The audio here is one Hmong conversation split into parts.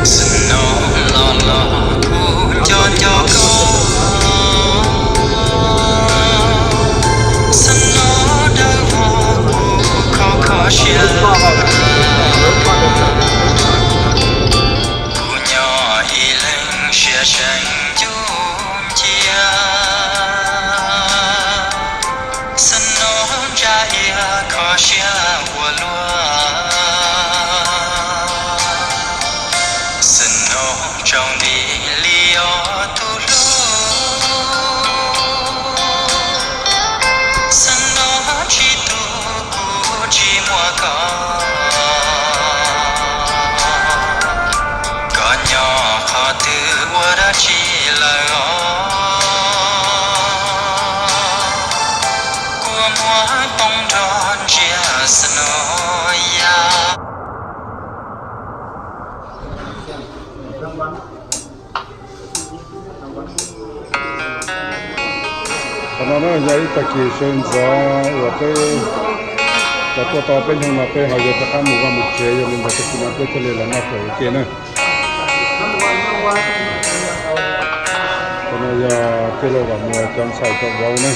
Xwm no los los kuv nco nco koj, xwm no dawb vog kuv kho kho siab. Kuv nyob ib leeg siab seev ncuj ncia, xwm no ntsa iab kho siab ua luaj. Xwm no tsaus nti li os tus hlub, xwm no tsis tu kuv tsis muaj koj. Koj nyob qhov twg ua dab tsi lawm os? Kua muag poob nrog ntsia xwm no yam. Qhov no na yog ib tag kis sawv ntxov uas peb los tuaj tau peb hnub no peb ho yuav rov qab mus vaj mus tsev, yog li ntawd tag kis no peb thiaj li los noj fawm ua ke na. Qhov no yog tij laug Vam Muas cov ntxhais cov vauv na.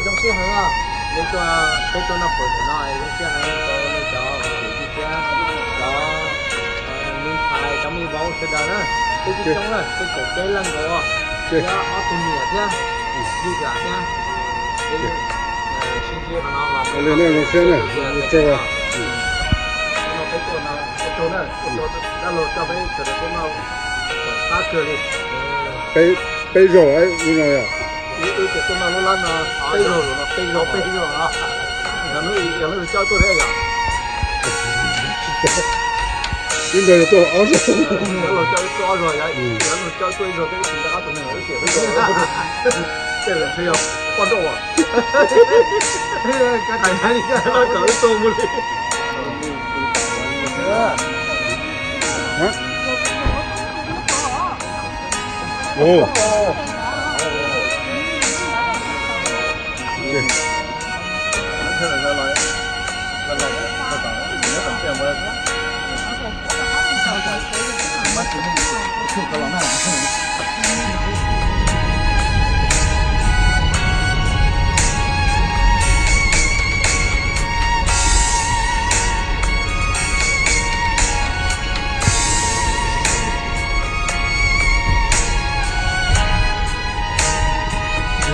Zoo siab heev os, nej tuaj, peb tuaj noj fawm ntawm no zoo siab heev rau nej cov kwv tij thiab cov me ntxhais cov me vauv sawv daws na. Peb coob coob na, peb kaum peb leej nkaus, thiab ob tug niam thiab, yij zam thiab. Peb sib ntsib qhov no los zoo siab na, zoo siab. Peb tuaj no, peb tuaj na, dab laug coj peb sawv daws tuaj noj fawm qab kawg li. Peb zaug lawm lub no yom? Wb tias tuaj noj lub lab no peb zaug lawm no, peb zaug, peb zaug no. Yog lub, yog lub coj tuaj thiab yom? Ib ntawd yog tuaj ob zaug. Yog lub coj tuaj ob zaug, yog lub coj tuaj ib zaug thiab, wb tsis nco qab tus neeg, wb tias peb zaug. Tej zaum ntshe yog poj nrauj as. Kab tais nab li kab loj kom wb tuaj mus li.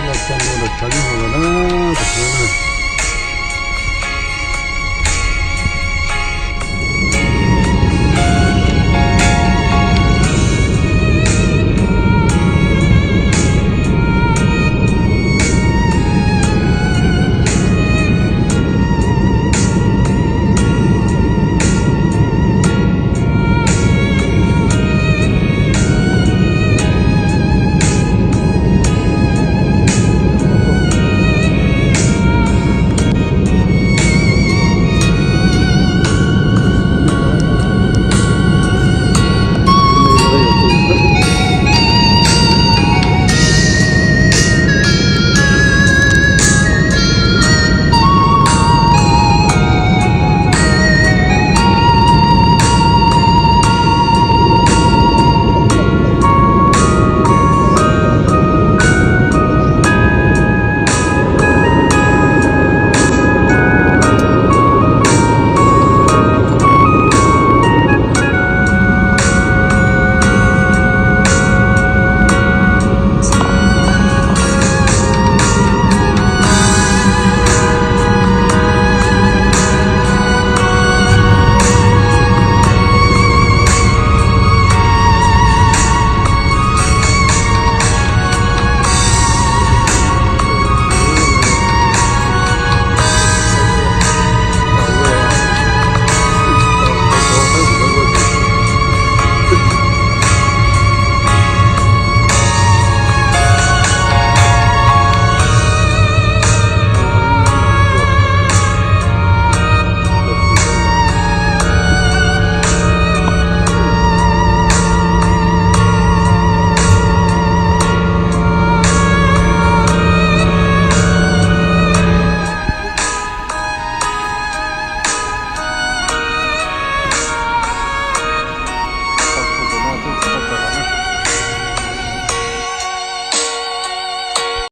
Los txog ntua ntawm tshav nyob hauv lawm na, tam sim no na.